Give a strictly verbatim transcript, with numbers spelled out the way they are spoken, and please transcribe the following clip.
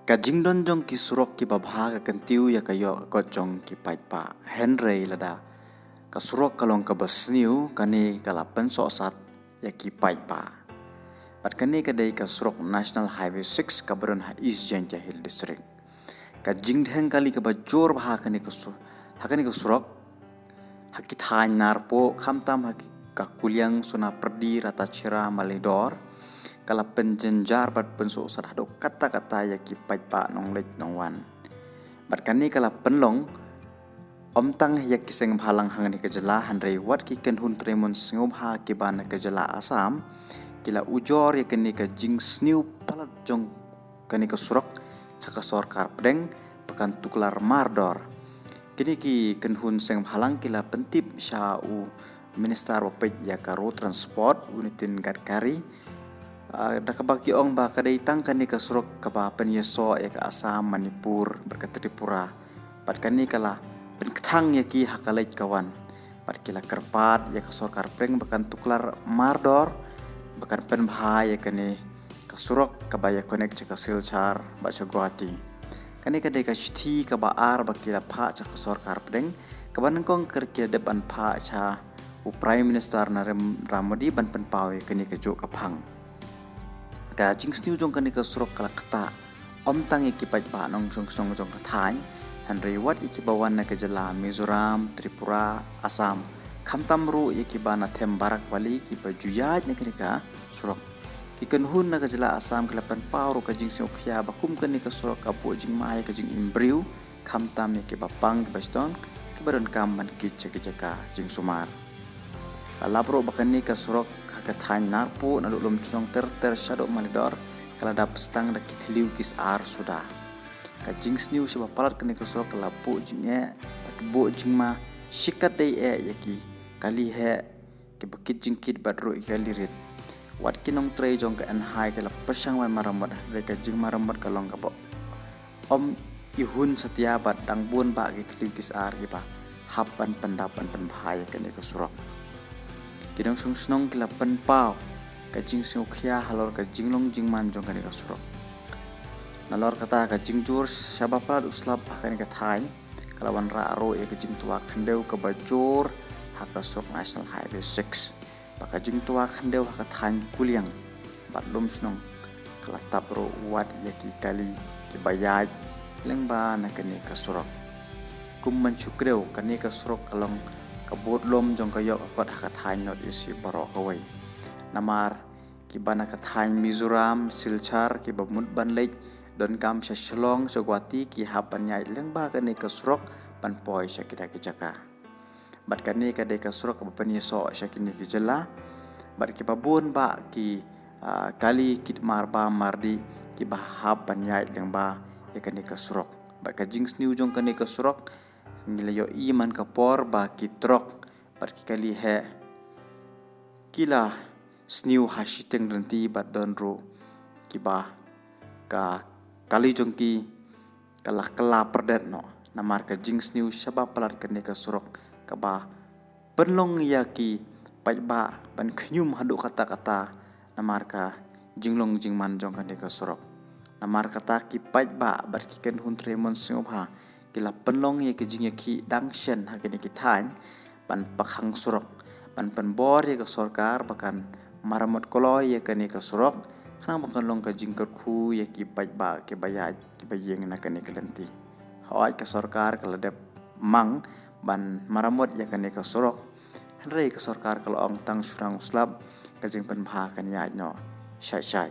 Ka jingdon jong ki surok kiba bha ka kyntiew ïa ka ïoh ka kot jong ki paidbah. Hynrei lada ka surok ka long kaba sniew, kane ka la pynsohsat ïa ki paidbah. Bad kane ka dei ka surok National Highway six kaba don ha East Jaintia Hills District. Ka jingdheng kali kaba jur bha ha kane ka su-, ha kane ka surok, ha ki thaiñ Narpuh, khamtam ha ki, ka Kuliang, Sonapyrdi, Ratacherra, Malidor, ka la pynjynjar bad pynsohsat haduh katta katta ïa ki paidbah nongleit nongwan. Bad kane ka la pynlong ym tang ïa ki seng bhalang hangne ha ka jylla, hynrei wat ki kynhun treimon sngewbha kiba na ka jylla Assam ki la ujor ïa kane ka jingsniew palat jong kane ka surok sha ka sorkar pdeng ba kan tuklar mardor. Kine ki kynhun seng bhalang ki la pyntip sha u Minister ba peit ïa ka Road Transport, u Nitin Gadkari, ah, da kaba ki ong ba ka dei tang kane ka surok kaba pynïasoh ïa ka Assam, Manipur bad ka Tripura. Bad kane ka la pynkthang ïa ki ha ka leit ka wan. Bad ki la kyrpad ïa ka sorkar pdeng ba kan tuklar mardor, ba kan pynbha ïa kane ka surok kaba ïa connect sha ka Silchar bad sha Guwahati. Kane ka dei ka shithi kaba ar ba ki la phah sha ka sorkar pdeng, kaba nyngkong ka ki la dep ban phah sha u Prime Minister Narendra Modi ban pynpaw ïa kane kajuh ka phang. Ka jingsniew jong kane ka surok ka la ktah ym tang ïa ki paidbah nongshong shnong jong ka thaiñ, hynrei wat ïa kiba wan na ka jylla Mizoram, Tripura, Assam, khamtam ruh ïa kiba na them Barak Valley kiba ju ïaid na kane ka surok. Ki kynhun na ka jylla Assam ki la pynpaw ruh ka jingsngewkhia ba kum kane ka surok ka buh jingma ïa ka jingim briew, khamtam ïa kiba pang, kiba shitom, kiba donkam ban kit sha ki jaka jingsumar. La lap ruh ba kane ka surok ha ka thaiñ Narpuh naduh Lumshnong ter ter shaduh Malidor ka la dap sdang da ki thliew ki sar suda. Ka jingsniew shaba palat kane ka surok ka la buh jingeh bad buh jingma shikatdei eh ïa ki kali heh, kiba kit jingkit bad ruh ïa ki kali rit. Wat ki nongtrei jong ka N H A I ki la pyrshang ban maramot, hynrei ka jingmaramot ka long kaba ym ihun satia bad dang bun bah ki thliew ki sar kiba hap ban pyndap ban pynbha ïa kane ka surok. Ki nongshong shnong ki la pynpaw ka jingsngewkhia halor ka jinglong jingman jong kane ka surok. Nalor kata ka jingjur shaba palat u slap ha kane ka thaiñ ka la wanrah ruh ïa ka jingtwa khyndew kaba jur ha ka surok National Highway six. Ba ka jingtwa khyndew ha ka thaiñ Kuliang bad Lumshnong ka la tap ruh wat ïa ki kali kiba ïaid lyngba na kane ka surok. Kum ban shu kdew, kane ka surok ka long ka bud lum jong ka ïoh ka kot ha ka thaiñ North East baroh kawei. Namar kiba na ka thaiñ Mizoram, Silchar, kiba mut ban leit donkam sha Shillong, sha Guwahati, ki hap ban ïaid lyngba kane ka surok ban poi sha kita ki jaka. Bad kane ka dei ka surok kaba pynïasoh sha kine ki jylla. Bad kiba bun bah ki, ah, kali kit marbam mardih kiba hap ban ïaid lyngba ïa kane ka surok. Bad ka jingsniew jong kane ka surok ngi la ïohi man ka por ba ki trok bad ki kali heh ki la sniew ha shiteng rynti bad don ruh kiba ka kali jong ki ka la kylla pyrdet noh. Namar ka jingsniew shaba palat kane ka surok kaba pynlong ïa ki paidbah ban khñium haduh katta katta namar ka jinglong jingman jong kane ka surok. Namar kata ki paidbah bad ki kynhun treimon sngewbha ki la pynlong ïa ki jingïakhih dang shen ha kine ki thaiñ ban pakhang surok, ban pynbor ïa ka sorkar ba kan maramot kloi ïa kane ka surok, khnang ba kan long ka jingkyrkhu ïa ki paidbah kiba ïaid kiba ïeng na kane ka lynti. Hooid, ka sorkar ka la dep mang ban maramot ïa kane ka surok, hynrei ka sorkar ka la ong tang shu nang u slap, ka jingpynbha kan ïaid noh shai shai.